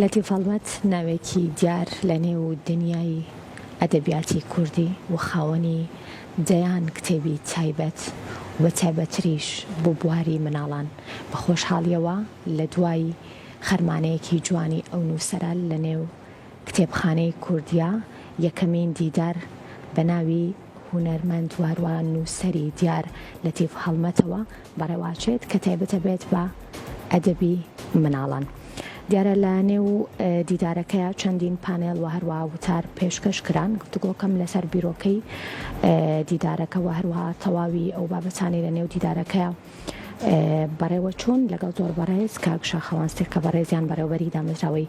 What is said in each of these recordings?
لەتیف هەڵمەت ناوێکی دیار لە نێو دنیای ئەدەبیاتی کوردی و خاوەنی دەیان کتێبی تایبەت و بە تایبەتریش بۆ بواری مناڵان، بە خۆشحاڵیەوە لە دوای خەرمانەیەکی جوانی ئەو نووسەرە لە نێو کتێبخانەی کوردیا یەکەمین دیدار بە ناوی هونەرمەند و هەروەها نووسەری دیار لەتیف هەڵمەتەوە بەڕێوەئەچێت کە تایبەتە بێت بە ئەدەبی مناڵان. دیارە لە نێو دیدارەکەیا چەندین پانێڵ و هەروەها وتار پێشکەش کران، گفتوگۆکەم لەسەر بیرۆکەی دیدارەکە و هەروەها تەواوی ئەو بابەتانەی لە نێو دیدارەکەیا بەڕێوە چوون لەگەڵ زۆر بەڕێز کاک شاخەوان ستێر کە بەڕێزیان بەڕێوەبەری دامەزراوەی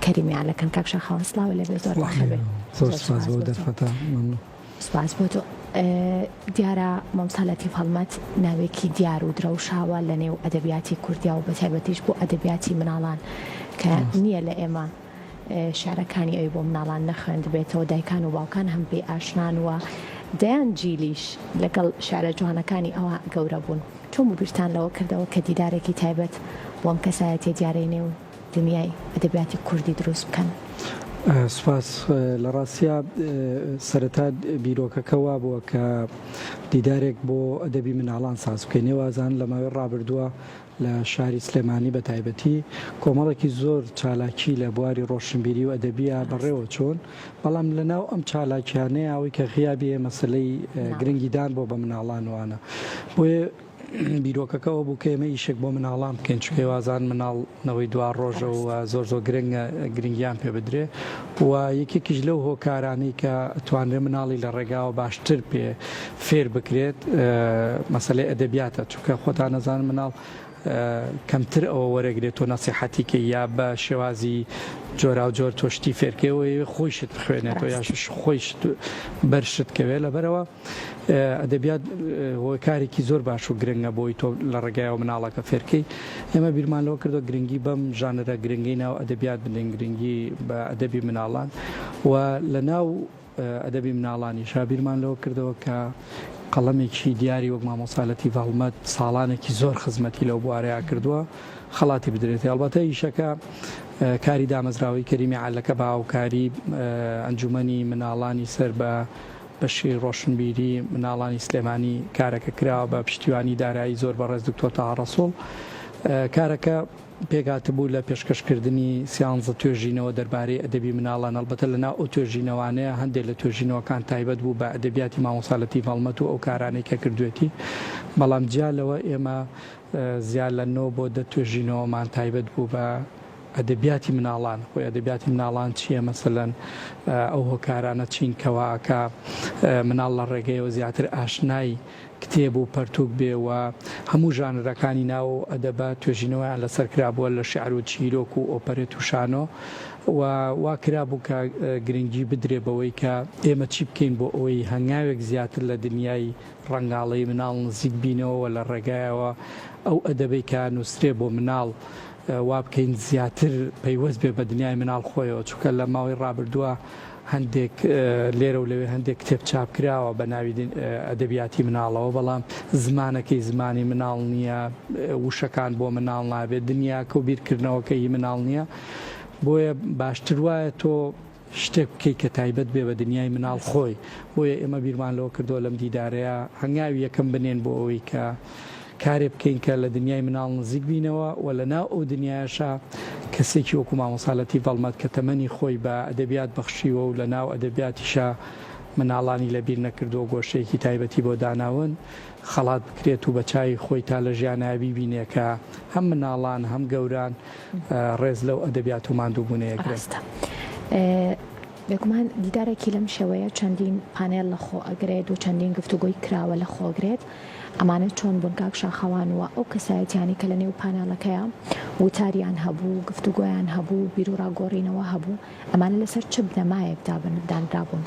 کەریمیان لەکەن کاک شاخەوان سڵاو لێ بێ زۆر بەخێر بێ. زۆر سپاس بۆ دەرفەتە مەمنون. سپاس بۆ تۆ. دیارە مامۆستا لەتیف هەڵمەت ناوێکی دیار و درەوشاوە لە نێو ئەدەبیاتی کوردیا و بەتایبەتیش بۆ ئەدەبیاتی مناڵان کە نییە لە ئێمە شیعرەکانی ئەوی بۆ مناڵان نەخوێندبێتەوە، دایکان و باوکان هەم پێی ئاشنان و دەیان جیلیش لەگەڵ شیعرە جوانەکانی ئەوا گەورە بوون. چۆن بوو بیرتان لەوە کردەوە کە دیدارێکی تایبەت بۆ ئەم کەسایەتیە دیارەی نێو دنیای ئەدەبیاتی کوردی دروست بکەن؟ سوپاس. لە ڕاستیا سەرەتا بیرۆکەکە وابووە کە دیدارێک بۆ ئەدەبی مناڵان ساز بکەین. ئێوە ئەزانن لە ماوەی ڕابردووە لە شاری سلێمانی بە تایبەتی کۆمەڵێکی زۆر چالاکی لە بواری ڕۆشنبیری و ئەدەبییا بەڕێوە چوون، بەڵام لە ناو ئەم چالاکیانەیا ئەوەی کە غیابی هەیە مەسەلەی گرنگیدان بۆ بە مناڵان وانە. بۆیە بیرۆکەکە ئەوە بوو کە ئێمە ئیشێک بۆ مناڵان بکەین، چونکە وازان مناڵ نەوەی دوا ڕۆژە و زۆر زۆر گرنگە گرنگیان پێ بدرێ و یەکێکیش لەو هۆکارانەی کە توانرێ مناڵی لە ڕێگاوە باشتر پێ فێر بکرێت مەسەلەی ئەدەبیاتە چونکە خۆتان نەزان مناڵ کەمتر ئەوە وەرەگرێت تۆ نەسیحەتی کەی یا بە شێوازی جۆراو جۆر تۆ شتی فێرکەوە خۆی شت بخوێنێتەوە یا خۆی شت بەر شت کەوێ لەبەرەوە ئەدەبیات هۆکارێکی زۆر باش و گرنگە بۆی تۆ لە ڕێگایەوە مناڵەکە فێرکەی ئێمە بیرمان لەوە کردو گرنگی بەم ژانرە گرنگی ناو ئەدەبیات بدەین گرنگی بە ئەدەبی مناڵان و لە ناو ئەدەبی مناڵانیشا بیرمان لەوە کردەوە کە قەڵەمێکی دیاری وەک مامۆستا لەتیف هەڵمەت ساڵانێکی زۆر خزمەتی لەو بوارەیا کردووە خەڵاتی بدرێت ئەڵبەتە ئیشەکە کاری دامەزراوەی کەریمی عەلەکە بە هاوکاری ئەنجومەنی مناڵانی سەر بە بەشی ڕۆشنبیری مناڵانی سلێمانی کارەکە کراوە بە پشتیوانی دارایی زۆر بەڕێز دکتۆر تاها ڕەسوڵ کارەکە پێکهاتبوو لە پێشکەشکردنی سیانزە توێژینەوە دەربارەی ئەدەبی مناڵان، ئەڵبەتە لەناو ئەو توێژینەوانەیا هەندێک لە توێژینەوەکان تایبەت بوو بە ئەدەبیاتی مامۆستا لەتیف هەڵمەت و ئەو کارانەی کە کردوێتی، بەڵام جیا لەوە ئێمە زیا لە نۆ بۆ دە توێژینەوەمان تایبەت بوو بە ئەدەبیاتی مناڵان، خۆی ئەدەبیاتی مناڵان چییە مەسەلەن ئەو هۆکارانە چین کەوا کە مناڵ لە ڕێگەیەوە زیاتر ئاشنای کتێب و پەرتووک بێ و هەموو ژانرەکانی ناو ئەدەبە توێژینەوەیان لەسەر کرابووە لە شیعر و چیرۆک و ئۆپەرێت و شانۆ و وا کرابوو کە گرنگی بدرێ بەوەی کە ئێمە چی بکەین بۆ ئەوەی هەنگاوێک زیاتر لە دنیای ڕەنگاڵەی مناڵ نزیک بینەوە و لە ڕێگایەوە ئەو ئەدەبەی کە نووسرێ بۆ مناڵ وا بکەین زیاتر پەیوەست بێ بە دنیای مناڵ خۆیەوە چونکە لە ماوەی ڕابردووە هەندێک لێرە و لەوێ هەندێک کتێب چاپ کراوە بە ناوی ئەدەبیاتی مناڵەوە بەڵام زمانەکەی زمانی مناڵ نییە وشەکان بۆ مناڵ نابێت دنیاکە و بیرکردنەوەکە هی مناڵ نییە بۆیە باشتر وایە تۆ شتێک بکەیت کە تایبەت بێ بە دنیای مناڵ خۆی بۆیە ئێمە بیرمان لەوە کردووە لەم دیدارەیە هەنگاوی یەکەم بنێن بۆ ئەوەی کە کارێ بکەین کە لە دنیای مناڵ نزیک بینەوە و لە ناو ئەو دنیایەشا کەسێکی وەکو مامۆستا لەتیف هەڵمەت کە تەمەنی خۆی بە ئەدەبیات بەخشیوە و لە ناو ئەدەبیاتیشا مناڵانی لە بیر نەکردووە گۆشەیەکی تایبەتی بۆ داناون خەڵات بکرێت و بە چاوی خۆی تا لە ژیانا بیبینێ کە هەم مناڵان هەم گەوران ڕێز لەو ئەدەبیات و ماندووبوونە ئەگرن. ڕاستە. بێگومان دیدارێکی لەم شێوەیە چەندین پانێل لە خۆ ئەگرێت و چەندین گفتوگۆی کراوە لە خۆ ئەگرێت. ئەمانە چۆن بوون کاک شاخەوان و ئەو کەسایەتیانەی کە لە نێو پانێڵەکەیا وتاریان هەبوو، گفتوگۆیان هەبوو، بیروڕا گۆڕینەوە هەبوو، ئەمانە لەسەر چ بنەمایەک دانرابوون؟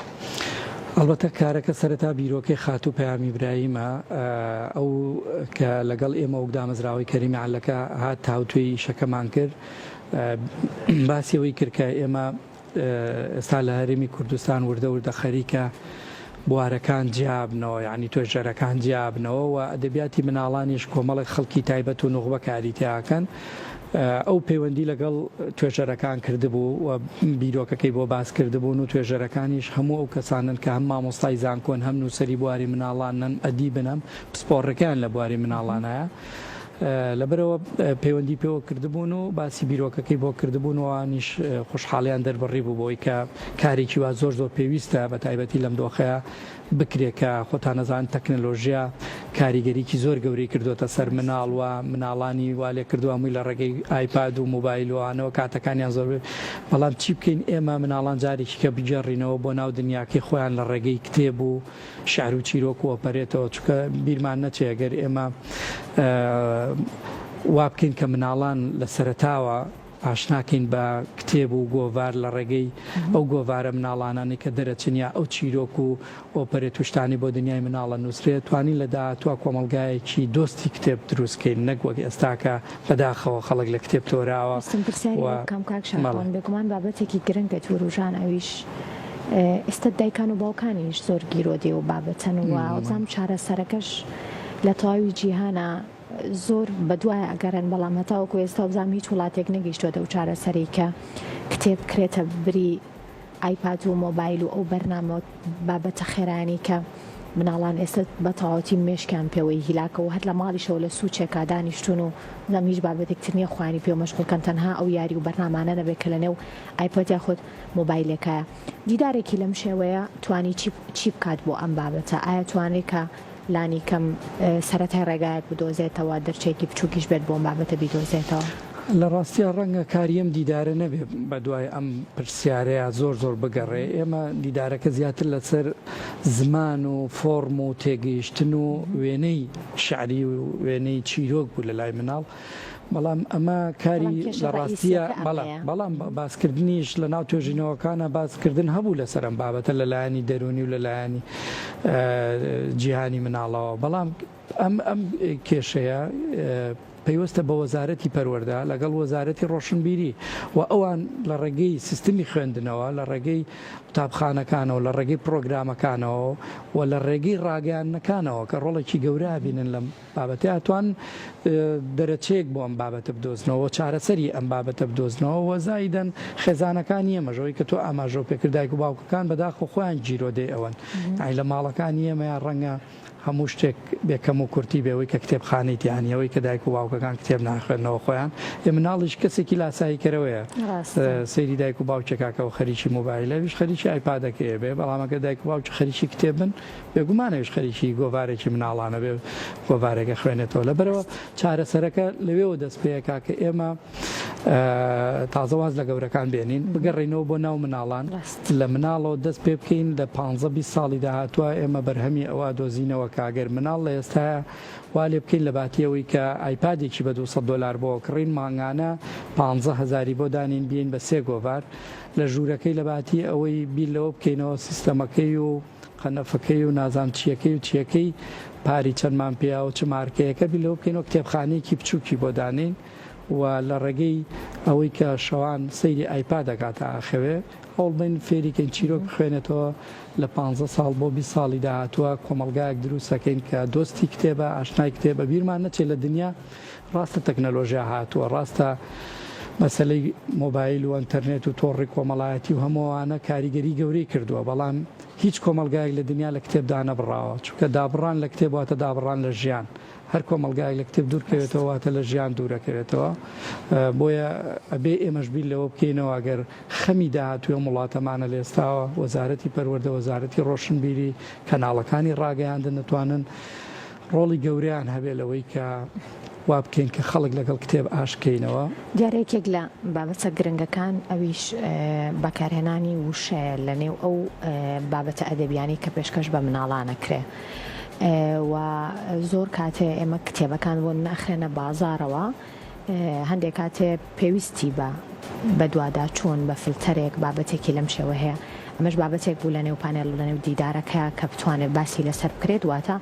ئەڵبەتە کارەکە سەرەتا بیرۆکەی خاتوو پەیام ئیبراهیمە، ئەو کە لەگەڵ ئێمە وەک دامەزراوەی کەریمی عەلەکە هات تاوتوێی ئیشەکەمان کرد، باسی ئەوەی کرد کە ئێمە ئێستا لە هەرێمی کوردستان وردە وردە خەریکە بوارەکان جیابنەوە یعنی توێژەرەکان جیابنەوە و ئەدەبیاتی مناڵانیش کۆمەڵێک خەڵکی تایبەت و نوخبە کاری تیاکەن. ئەو پەیوەندی لەگەڵ توێژەرەکان کردبوو و بیرۆکەکەی بۆ باس کردبوون و توێژەرەکانیش هەموو ئەو کەسانەن کە هەم مامۆستای زانکۆن هەم نووسەری بواری مناڵانن هەم ئەدیبن هەم پسپۆڕەکەیان لە بواری مناڵانایە لەبەرئەوە پەیوەندی پێوە کردبوون و باسی بیرۆکەکەی بۆ کردبوون و ئەوانیش خۆشحاڵیان دەربڕی بوو بۆی کە کارێکی وا زۆر زۆر پێویستە بە تایبەتی لەم دۆخەیە بکرێ کە خۆتان ئەزانن تەکنەلۆژیا کاریگەریی زۆر گەورەی کردۆتە سەر مناڵ و مناڵانی وا لێ کردووە هەمووی لە ڕێگەی ئایپاد و مۆبایل و ئەوانەوە کاتەکانیان زۆر بەڵام چی بکەین ئێمە مناڵان جارێکی کە بگێڕینەوە بۆ ناو دنیاکەی خۆیان لە ڕێگەی کتێب و شعر و چیرۆک و ئۆپەرێتەوە چونکە بیرمان نەچێ گەر ئێمە وا بکەین کە مناڵان لە سەرەتاوە ئاشناکەین بە کتێب و گۆڤار لە ڕێگەی ئەو گۆڤارە مناڵانانەی کە دەرەچن یا ئەو چیرۆک و ئۆپەرێت و شتانەی بۆ دنیای مناڵ ئەنووسرێت، توانین لە داهاتووا کۆمەڵگایەکی دۆستی کتێب دروست کەین نەک وەک ئێستا کە بەداخەوە خەڵک لە کتێب تۆراوە ویستم پرسیاری و لێ بکەم کاک بەڵێ. شاخەوان بێگومان بابەتێکی گرنگت وروژان ئەویش ئێستا دایکان و باوکانیش زۆر گیرۆدەی و بابەتەن و وابزانم چارەسەرەکەش لە تەواوی جیهانا زۆر بەدوای ئەگەڕێن بەڵام هەتاوەکو ئێستا وابزانم هیچ وڵاتێک نەگەیشتوەتە ئەو چارەسەرەی کە کتێب بکرێتە بری ئایپاد و مۆبایل و ئەو بەرنامە و بابەتە خێرایانەی کە مناڵان ئێستا بە تەواوەتی مێشکیان پێوەی هیلاکە و هەر لە ماڵیشەوە لە سوچێکا دانیشتون و نازانم هیچ بابەتێک تر نیە خۆیانی پێوە مەشغوڵ کەن تەنها ئەو یاری و بەرنامانە نەبێت کە لەنێو ئایپاد یاخود مۆبایلێکایە دیدارێکی لەم شێوەیە توانی چی چی بکات بۆ ئەم بابەتە ئایا توانێ کە لانی کەم سەرەتای ڕێگایەک بدۆزێتەوە، دەرچەیەکی بچووکیش بێت بۆ ئەم بابەتە بیدۆزێتەوە. لە ڕاستیا ڕەنگە کاری ئەم دیدارە نەبێ بە دوای ئەم پرسیارەیا زۆر زۆر بگەڕێ. ئێمە دیدارەکە زیاتر لەسەر زمان و فۆڕم و تێگەیشتن و وێنەی شیعری و وێنەی چیرۆک بوو لە لای مناڵ. بەڵام ئەمە بەڵام کاری کێشە لە ڕاستییا ڕەئیسیەکە بەڵێ ئەمەیە. بەڵام باسکردنیش لە ناو توێژینەوەکانا باسکردن هەبوو لەسەر ئەم بابەتە لە لایەنی دەروونی و لە لایەنی جیهانی مناڵەوە بەڵام ئەم ئەم کێشەیە پەیوەستە بە وەزارەتی پەروەردە لەگەڵ وەزارەتی ڕۆشنبیری و ئەوان لە ڕێگەی سیستمی خوێندنەوە لە ڕێگەی قوتابخانەکانەوە لە ڕێگەی پرۆگرامەکانەوە و لە ڕێگەی ڕاگەیاندنەکانەوە کە ڕۆڵێکی گەورە بینن لەم بابەتە ئەتوان دەرەچەیەک بۆ ئەم بابەتە بدۆزنەوە و چارەسەری ئەم بابەتە بدۆزنەوە و زایدەن خێزانەکانی ئێمەش ئەوەی کە تۆ ئاماژەو پێکرد دایک و باوکەکان بەداخەوە خۆیان گیرۆدەی ئەوەن یانی لە ماڵەکانی ئێمەیا ڕەنگە هەموو شتێک بێ کەم و کورتی بێ ئەوەی کە کتێبخانەی تیا نیە ئەوەی کە دایک و باوکەکان کتێب ناخوێننەوە خۆیان ئێ مناڵیش کەسێکی لاساییکەرەوەیە سەیری دایک و باوکێکا کە ئەو خەریکی مۆبایلە ئەویش خەریکی ئایپادەکەیە بێ بەڵام ئەگەر دایک و باوکی خەریکی کتێب بن بێگومان ئەویش خەریکی گۆڤارێکی مناڵانە بێ گۆڤارێک ئەخوێنێتەوە لەبەرئەوە چارەسەرەکە لەوێوە دەست پێکا کە ئێمە تازە واز لە گەورەکان بێنین بگەڕینەوە بۆ ناو مناڵان لە مناڵەوە دەست پێ بکەین لە 15 20 ساڵی داهاتوە ئێمە بەرهەمی ئەوە دۆزینەوە کاگەر مناڵ لە ئێستاە وا لێ بکەین لە باتیەوەی کە ئایپادێکی بە 200 دلار بۆ کڕین مانگانە 15 هزاری بۆ دانین بین بە سێ گۆڤار لە ژوورەکەی لە باتی ئەوەی بیر لەوە بکەینەوە سیستەمەکەی و قەنەفەکەی و نازانم چیەکەی و چیەکەی پاری چەندمان پێیا و چ مارکەیەکە بیر لەوە بکەینەوە کتێبخانەیەکی بچووکی بۆ دانێین و لە ڕێگەی ئەوەی کە شەوان سەیری ئایپاد ئەکات تا ئەخەوێ هەوڵ بەین فێری کەین چیرۆک بخوێنێتەوە لە پانزە ساڵ بۆ 20 ساڵی داهاتووە کۆمەڵگایەک دروست ئەکەین کە دۆستی کتێبە ئاشنای کتێبە بیرمان نەچێت لە دنیا ڕاستە تەکنەلۆژیا هاتووە ڕاستە مەسەلەی مۆبایل و ئەنتەرنێت و تۆڕی کۆمەڵایەتی و هەموو ئەوانە کاریگەری گەورەی کردووە بەڵام هیچ کۆمەڵگایەک لە دنیا لە کتێب دانەبڕاوە چونکە دابڕان لە کتێب واتە دابڕان لە ژیان هەر کۆمەڵگایەک لە کتێب دوور کەوێتەوە واتە لە ژیان دوورەکەوێتەوە بۆیە ئەبێ ئێمەش بیر لەوە بکەینەوە ئەگەر خەمی داهاتووی ئەم وڵاتەمانە لە ئێستاوە وەزارەتی پەروەردە وەزارەتی ڕۆشنبیری کەناڵەکانی ڕاگەیاندن دەتوانن ڕۆڵی گەورەیان هەبێت لەوەی کە وا بکەین کە خەڵک لەگەڵ کتێب ئاشت کەینەوە. دیارە یەکێک لە بابەتە گرنگەکان ئەویش بەکارهێنانی وشەیە لە نێو ئەو بابەتە ئەدەبیانەی کە پێشکەش بە مناڵان ئەکرێ و زۆر کاتێ ئێمە کتێبەکان بۆ ناخرێنە بازاڕەوە هەندێک کاتێ پێویستی بە بەدواداچوون بە فلتەرێک بابەتێکی لەم شێوە هەیە، ئەمەش بابەتێک بوو لەنێو پانێڵ و لەنێو دیدارەکە کە بتوانێت باسی لەسەر بکرێت، واتە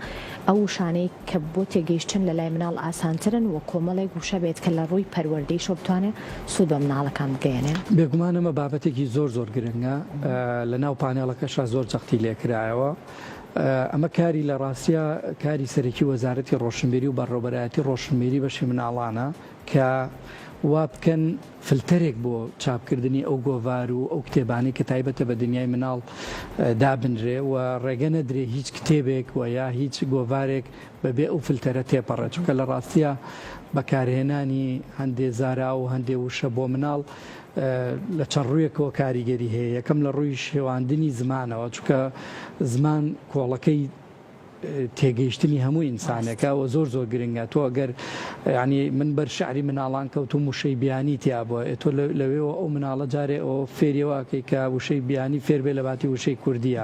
ئەو وشانەی کە بۆ تێگەیشتن لەلای مناڵ ئاسانترن و کۆمەڵێک وشە بێت کە لە ڕووی پەروەردەیشەوە بتوانێت سوود بە مناڵەکان بگەیەنێ. بێگومان ئەمە بابەتێکی زۆر زۆر گرنگە، لەناو پانێڵەکەشا زۆر جەختی لێکرایەوە. ئەمە کاری لە ڕاستیا کاری سەرەکی وەزارەتی ڕۆشنبیری و بەڕێوەبەرایەتی ڕۆشنبیری بەشی مناڵانە کە. وا بکەن فلتەرێک بۆ چاپکردنی ئەو گۆڤار و ئەو کتێبانەی کە تایبەتە بە دنیای مناڵ دابنرێ و ڕێگە نەدرێ هیچ کتێبێک و یا هیچ گۆڤارێک بەبێ ئەو فلتەرە تێپەڕێت چونکە لە ڕاستیا بەکارهێنانی هەندێ زارا و هەندێ وشە بۆ مناڵ لە چەند ڕوویەکەوە کاریگەری هەیە یەکەم لە ڕووی شێواندنی زمانەوە چونکە زمان کۆڵەکەی تێگەیشتنی هەموو ئینسانێکە و زۆر زۆر گرنگە تۆ ئەگەر ینی من بەر شعری مناڵان کەوتم وشەی بیانی تیا بووە ئێ تۆ لەوێەوە ئەو مناڵە جارێ ئەوە فێریەوەکەی کە وشەی بیانی فێر بێ لە باتی وشەی کوردیە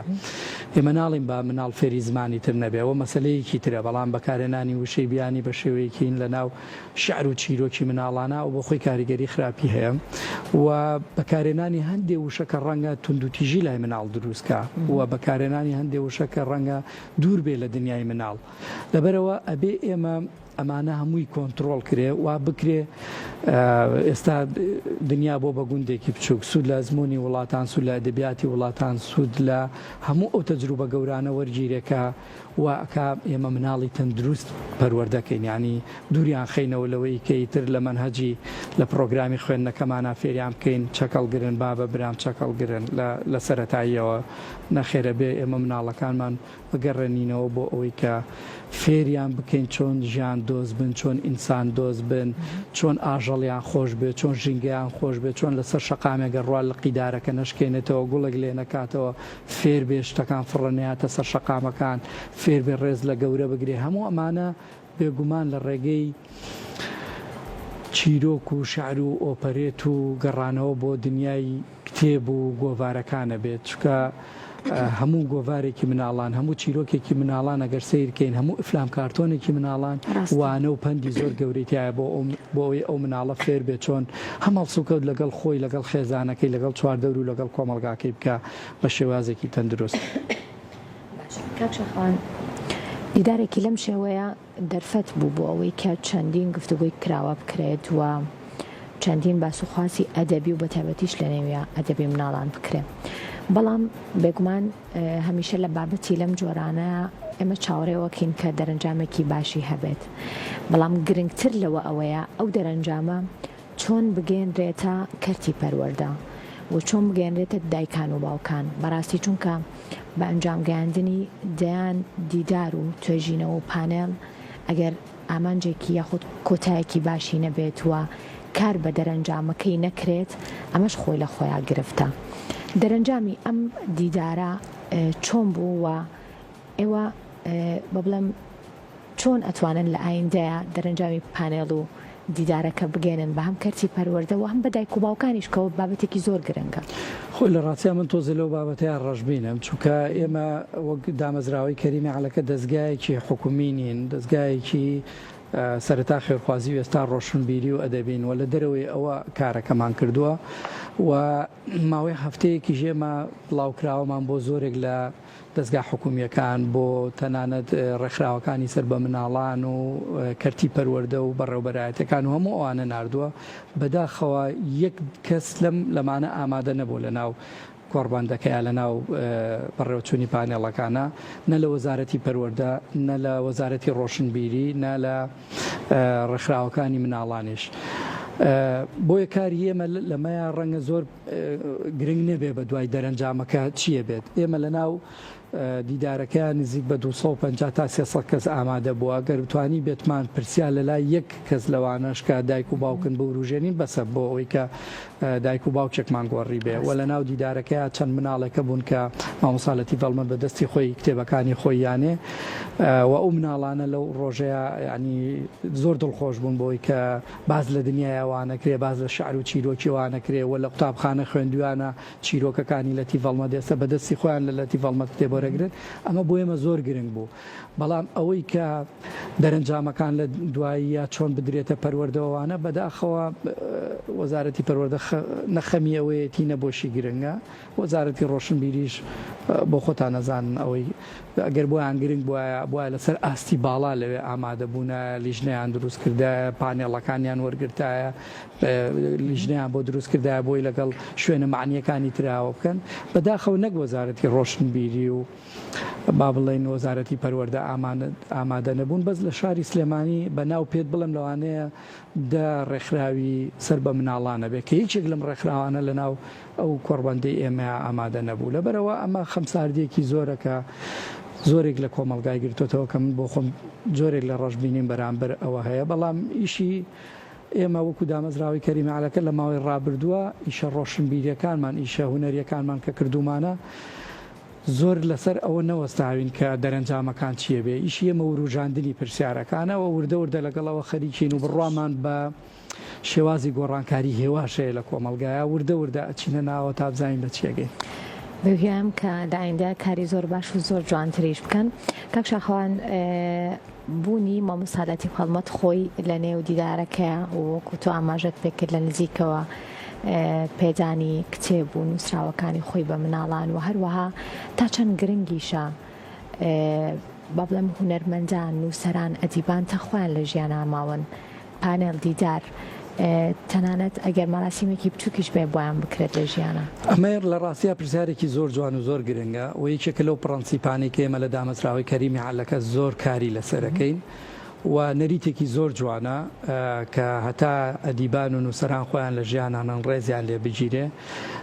ئێمە ناڵین با مناڵ فێری زمانی تر نەبێ ئەوە مەسەلەیەکی ترە بەڵام بەکارهێنانی وشەی بیانی بە شێوەیەکین لە ناو شعر و چیرۆکی مناڵانە ئەو بۆ خۆی کاریگەری خراپی هەیە و بەکارهێنانی هەندێ وشە کە ڕەنگە توندوتیژی لای مناڵ دروست کا و بەکارهێنانی هەندێ وشە کە ڕەنگە دوور بێ لە دنیای مناڵ لەبەرئەوە ئەبێ ئێمە ئەمانە هەمووی کۆنتڕۆڵ کرێ وا بکرێ ئێستا دنیا بۆ بە گوندێکی بچووک سوود لە ئەزمموی وڵاتان سوود لە ئەدەبیاتی وڵاتان سوود لە هەموو ئەو تەجروبە گەورانە وەرگیرێ کە وا ئەکا ئێمە مناڵی تەندروست پەروەردەکەین یانی دووریان خەینەوە لەوەی کە ئیتر لە مەنهەجی لە پڕۆگرامی خوێندنەکەمانا فێریان بکەین چەکەڵگرن بابە برام چەکەڵگرن لە لە سەرەتاییەوە نەخێرە بێ ئێمە مناڵەکانمان بگەڕێنینەوە بۆ ئەوەی کە فێریان بکەین چۆن ژیان دۆست بن، چۆن ئینسان دۆست بن، چۆن ئاژەڵیان خۆش بوێ، چۆن ژینگەیان خۆش بێ، چۆن لەسەر شەقامێک ئەڕوا لقی دارەکە نەشکێنێتەوە، گوڵێک لێ نەکاتەوە، فێر بێ شتەکان فڕە نەیاتە سەر شەقامەکان، فێر بێ ڕێز لە گەورە بگرێ، هەموو ئەمانە بێگومان لە ڕێگەی چیرۆک و شعر و ئۆپەرێت و گەڕانەوە بۆ دنیای کتێب و گۆڤارەکانە بێت چونکە هەموو گۆڤارێکی مناڵان هەموو چیرۆکێکی مناڵان ئەگەر سەیر کەین هەموو ئفلام کارتۆنێکی مناڵان وانە و پەندی زۆر گەورەی تایە بۆ بۆ ئەوەی ئەو مناڵە فێر بێت چۆن هەم هەڵسوکەوت لەگەڵ خۆی لەگەڵ خێزانەکەی لەگەڵ چواردەور و لەگەڵ کۆمەڵگاکەی بکە بە شێوازێکی تەندروست. باشە کاک شاخەوان دیدارێکی لەم شێوەیە دەرفەت بوو بۆ ئەوەی کە چەندین گفتوگۆی کراوە بکرێت و چەندین باس و خواسی ئەدەبی و بەتایبەتیش لە نێویا ئەدەبی مناڵان بکرێ. بەڵام بێگومان هەمیشە لە بابەتی لەم جۆرانە ئێمە چاوەڕێوەکین کە دەرەنجامێکی باشی هەبێت. بەڵام گرنگتر لەوە ئەوەیە ئەو دەرەنجامە چۆن بگەیەنرێتە کەرتی پەروەردە و چۆن بگەیەنرێتە دایکان و باوکان بەڕاستی چونکە بە ئەنجام گەیاندنی دەیان دیدار و توێژینەوە و پانێڵ ئەگەر ئامانجێکی یاخود کۆتایەکی باشی نەبێت و کار بە دەرەنجامەکەی نەکرێت ئەمەش خۆی لە خۆیا گرفتە دەرەنجامی ئەم دیدارە چۆن بوو و ئێوە بە بڵێم چۆن ئەتوانن لە ئایندەیا دەرەنجامی پانێڵ و دیدارەکە بگەیەنن بە هەم کەرتی پەروەردە و هەم بە دایک و باوکانیش کە بابەتێکی زۆر گرنگە؟ خۆی لە ڕاستیا من تۆزێ لەو بابەتەیا ڕەشبینم چونکە ئێمە وەک دامەزراوەی کەریمی عەلەکە دەزگایەکی حکومی نین دەزگایەکی سەرەتا خێرخوازی و ئێستا ڕۆشنبیری و ئەدەبین و لە دەرەوەی ئەوە کارەکەمان کردووە و ماوەی هەفتەیەکیش ئێمە بڵاوکراوەمان بۆ زۆرێک لە دەزگا حکومییەکان، بۆ تەنانەت ڕێکخراوەکانی سەر بە مناڵان و کەرتی پەروەردە و بەڕێوەبەرایەتیەکان و هەموو ئەوانە ناردووە، بەداخەوە یەک کەس لەم لەمانە ئامادە نەبووە لە ناو کۆڕبەندەکە یا لە ناو بەڕێوەچوونی پانێڵەکانە، نە لە وەزارەتی پەروەردە، نە لە وەزارەتی ڕۆشنبیری، نە لە ڕێکخراوەکانی مناڵانیش. بۆیە کاری ئێمە لەمەیا ڕەنگە زۆر گرنگ نەبێ بە دوای دەرەنجامەکە چییە بێت ئێمە لە ناو دیدارەکەیان نزیک بە 250 تا 300 کەس ئامادە بووە گەر بتانی بێتمان پرسیار لە لای یەک کەس لەوانەش کە دایک و باوکن بوروژێنین بەسە بۆ ئەوەی کە دایک و باوکێکمان گۆڕی بێ و لە ناو دیدارەکەیا چەند مناڵێکە بوون کە مامۆستا لەتیف هەڵمەت بە دەستی خۆی کتێبەکانی خۆی یانێ و ئەو مناڵانە لەو ڕۆژەیە ینی زۆر دڵخۆش بوون بۆی کە باس لە دنیای ئەوانە کرێ، باس لە شیعر و چیرۆکی ئەوانە کرێ و لە قوتابخانە خوێندوویانە چیرۆکەکانی لەتیف هەڵمەت ئێستا بە دەستی خۆیان لە لەتیف هەڵمەت کتێب وەرەگرن، ئەمە بۆ ئێمە زۆر گرنگ بوو. بەڵام ئەوەی کە دەرەنجامەکان لە دواییە چۆن بدرێتە پەروەردە و ئەوانە، بەداخەوە وەزارەتی پەروەردە نە خەمی ئەوەیەتی نە بۆشی گرنگە. وەزارەتی ڕۆشنبیریش بۆ خۆتان ئەزانن ئەوەی ئەگەر بۆیان گرنگ بوایە بوایە لەسەر ئاستی باڵا لەوێ ئامادە بوونایە لیژنەیان دروست کردایە پانێڵەکانیان وەرگرتایە لیژنەیان بۆ دروست کردایە بۆی لەگەڵ شوێنە مەعنیەکانی تراوە بکەن بەداخەوە نەک وەزارەتی ڕۆشنبیری و. با بڵێین وەزارەتی پەروەردە ئامادە نەبوون، بەس لە شاری سلێمانی بە ناو پێت بڵێم لەوانەیە دە ڕێکخراوی سەر بە مناڵان نەبێت کە یەکێک لەم ڕێکخراوانە لە ناو ئەو کۆڕبەندەی ئێمەیا ئامادە نەبوو. لەبەرئەوە ئەمە خەمساردییەکی زۆرە کە زۆرێک لە کۆمەڵگای گرتۆتەوە کە من بۆ خۆم جۆرێک لە ڕەشبینیم بەرامبەر ئەوە هەیە، بەڵام ئیشی ئێمە وەکو دامەزراوەی کەریمە عەلەکە لە ماوەی ڕابردووە ئیشە ڕۆشنبیرییەکانمان، ئیشە هونەرییەکانمان کە کردوومانە زۆر لەسەر ئەوە نەوەستاوین کە دەرەنجامەکان چییە بێ، ئیشی ئێمە وروژاندنی پرسیارەکانە و وردە وردە لەگەڵ ئەوە خەریکین و بڕوامان بە شێوازی گۆڕانکاری هێواش هەیە لە کۆمەڵگایا، وردە وردە ئەچینە ناوە تا بزانین بە چی ئەگەین. بەهیوام کە لە ئایندە کاری زۆر باش و زۆر جوانتریش بکەن. کاک شاخەوان بوونی مامۆستا لەتیف هەڵمەت خۆی لە نێو دیدارەکەیا و وەکو تۆ ئاماژەت پێکرد لە نزیکەوە پێدانی کتێب و نووسراوەکانی خۆی بە مناڵان و هەروەها تا چەند گرنگیشە با بڵێم هونەرمەندان، نووسەران، ئەدیبان تا خۆیان لە ژیانا ماون پانێڵ، دیدار، تەنانەت ئەگەر مەراسیمێکی بچووکیش بێ بۆیان بکرێت لە ژیانا. ئەمە لە ڕاستیا پرسیارێکی زۆر جوان و زۆر گرنگە و یەکێکە لەو پڕەنسیپانەی کە ئێمە لە دامەزراوەی کەریمی عەلەکە زۆر کاری لەسەر ئەکەین و نەریتێکی زۆر جوانە کە هەتا ئەدیبان و نووسەران خۆیان لە ژیانانن ڕێزیان لێ بگیرێ.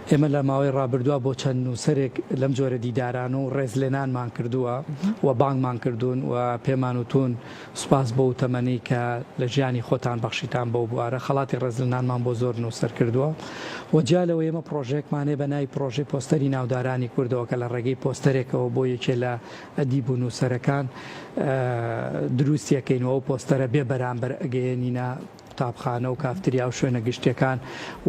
ئێمە لە ماوەی ڕابردووە بۆ چەند نووسەرێک لەم جۆرە دیداران و ڕێزلێنانمان کردووە و بانگمان کردوون و پێمان وتوون سوپاس بۆ تەمەنەی کە لە ژیانی خۆتان بەخشیتان بەو بوارە، خەڵاتی ڕێزلێنانمان بۆ زۆر نووسەر کردووە و جیا لەوە ئێمە پڕۆژەیەکمان هەیە بە ناوی پڕۆژەی پۆستەری ناودارانی کوردەوە کە لە ڕێگەی پۆستەرێکەوە بۆ یەکێ لە ئەدیب و نووسەرەکان دروستیەکەین و ئەو پۆستەرە بێ بەرامبەر ئەگەیەنینە قوتابخانە و کافتریا و شوێنە گشتیەکان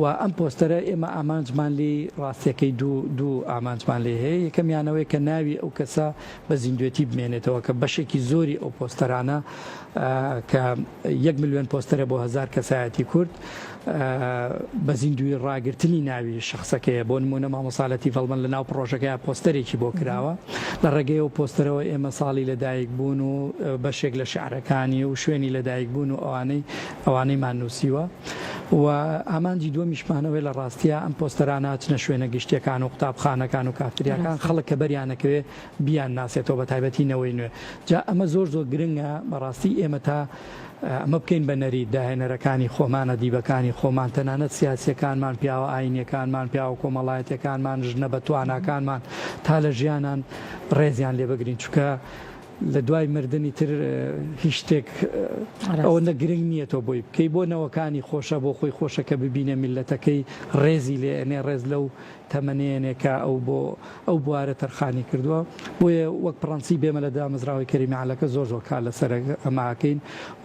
و ئەم پۆستەرە ئێمە ئامانجمان لێی ڕاستیەکەی دوو دوو ئامانجمان لێ هەیە یەکەمیان ئەوەیە کە ناوی ئەو کەسە بە زیندوێتی بمێنێتەوە کە بەشێکی زۆری ئەو پۆستەرانە کە یەک ملیۆن پۆستەرە بۆ هەزار کەسایەتی کورد بە زیندوی ڕاگرتنی ناوی شخصەکەیە بۆ نمونە مامۆستا لەتیف هەڵمەت لە ناو پڕۆژەکەیا پۆستەرێکی بۆ کراوە لە ڕێگەی ئەو پۆستەرەوە ئێمە ساڵی لەدایک بوون و بەشێک لە شعرەکانی و شوێنی لەدایک بوون و ئەوانەی ئەوانەیمان نووسیوە و ئامانجی دووەمیشمانەوەی لە ڕاستیا ئەم پۆستەرانە چنە شوێنە گشتیەکان و قوتابخانەکان و کافتریاکان خەڵک کە بەریانەکەوێ بیان ناسێتەوە بە تایبەتی نەوەی نوێ جا ئەمە زۆر زۆر گرنگە بەڕاستی ئێمە تا ئەمە بکەین بە نەریت، داهێنەرەکانی خۆمان، ئەدیبەکانی خۆمان، تەنانەت سیاسییەکانمان، پیاوە ئایینییەکانمان، پیاوە کۆمەڵایەتییەکانمان، ژنە بەتواناکانمان تا لە ژیانان ڕێزیان لێ بگرین، چونکە لە دوای مردن ئیتر هیچ شتێک ئەوەندە گرنگ نییە تۆ بۆی بکەی، بۆ نەوەکانی خۆشە، بۆ خۆی خۆشە کە ببینێ میللەتەکەی ڕێزی لێ ئەنێ، ڕێز لەو تەمەنێنێ کە ئەو بۆ ئەو بوارە تەرخانی کردووە، بۆیە وەک پڕەنسیپ ئێمە لە دامەزراوەی کەریمی عەلەکە زۆر زۆر کار لەسەر ئەمە ئەکەین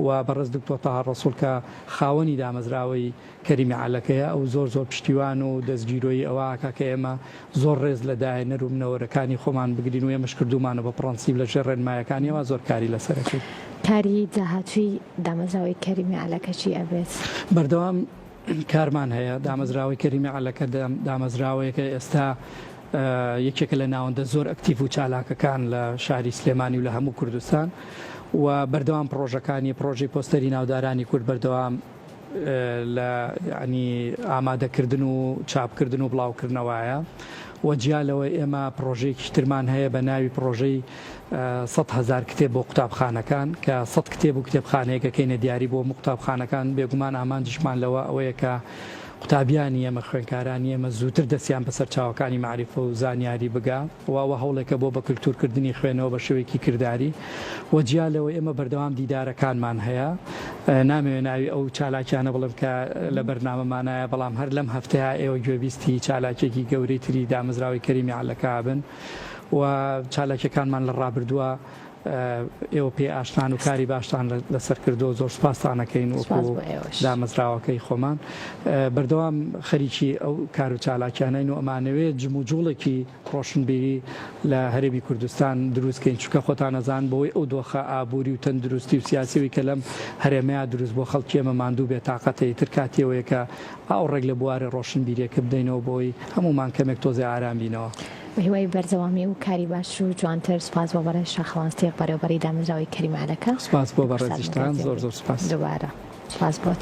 و بەڕێز دکتۆر تەها ڕەسوڵ کە خاوەنی دامەزراوەی کەریمی عەلەکەیە ئەو زۆر زۆر پشتیوان و دەستگیرۆیی ئەوە ئەکا کە ئێمە زۆر ڕێز لە داهێنەر و منەوەرەکانی خۆمان بگرین و ئێمەش کردوومانە بە پڕەنسیپ لە ژێر ڕێنمایەکانیەوە زۆر کاری لەسەر ئەکەین. کاری داهاتووی دامەزراوەی کەریمی عەلەکە چی ئەبێت؟ بەردەوام کارمان هەیە، دامەزراوەی کەریمی عەلەکە دامەزراوەیەکە ئێستا یەکێکە لە ناوەندە زۆر ئەکتیڤ و چالاکەکان لە شاری سلێمانی و لە هەموو کوردستان و بەردەوام پڕۆژەکانی پڕۆژەی پۆستەری ناودارانی کورد بەردەوام لە ینی ئامادەکردن و چاپکردن و بڵاوکردنەوەیە و جیا لەوە ئێمە پڕۆژەیەکی ترمان هەیە بە ناوی پڕۆژەی 100,000 کتێب بۆ قوتابخانەکان کە 100 کتێب و کتێبخانەیەک ئەکەینە دیاری بۆ هەموو قوتابخانەکان بێگومان ئامانجیشمان لەوە ئەوەیە کە قوتابیانی ئێمە خوێنکارانی ئێمە زووتر دەستیان بە سەرچاوەکانی مەعریفە و زانیاری بگا و ئەوە هەوڵێکە بۆ بە کلتورکردنی خوێنەوە بە شێوەیەکی کرداری و جیا لەوە ئێمە بەردەوام دیدارەکانمان هەیە نامەوێ ناوی ئەو چالاکیانە بڵێم کە لە بەرنامەمانایە بەڵام هەر لەم هەفتەیە ئێوە گوێبیستی چالاکیەکی گەورەی تری دامەزراوەی کەریمی عەلەکە بن و چالاکیەکانمان لە ڕابردووە ئێوە پێی ئاشنان و کاری باشتان لەسەر کردووە زۆر سوپاستان ئەکەین وەکو دامەزراوەکەی خۆمان بەردەوام خەریکی ئەو کار و چالاکیانەین و ئەمانەوێت جموجوڵێکی ڕۆشنبیری لە هەرێمی کوردستان دروست کەین چونکە خۆتان ئەزان بەوەی ئەو دۆخە ئابووری و تەندروستی و سیاسیەوەی کە لەم هەرێمەیا دروست بۆ خەڵکی ئێمە ماندوو بێ تاقەتە ئیتر کاتی ئەوەیە کە ئاوڕێک لە بوارە ڕۆشنبیریەکە بدەینەوە بۆی هەموومان کەمێک تۆزێ ئارام بینەوە. بە هیوای بەردەوامی و کاری باشتر و جوانتر سوپاس بۆ بەڕێز شاخەوان ستیق بەڕێوەبەری دامەزراوەی کەریم عەلەکە سوپاس بۆ بەڕێزیشتان زۆر زۆر سوپاس. دووبارە سوپاس بۆ تۆ.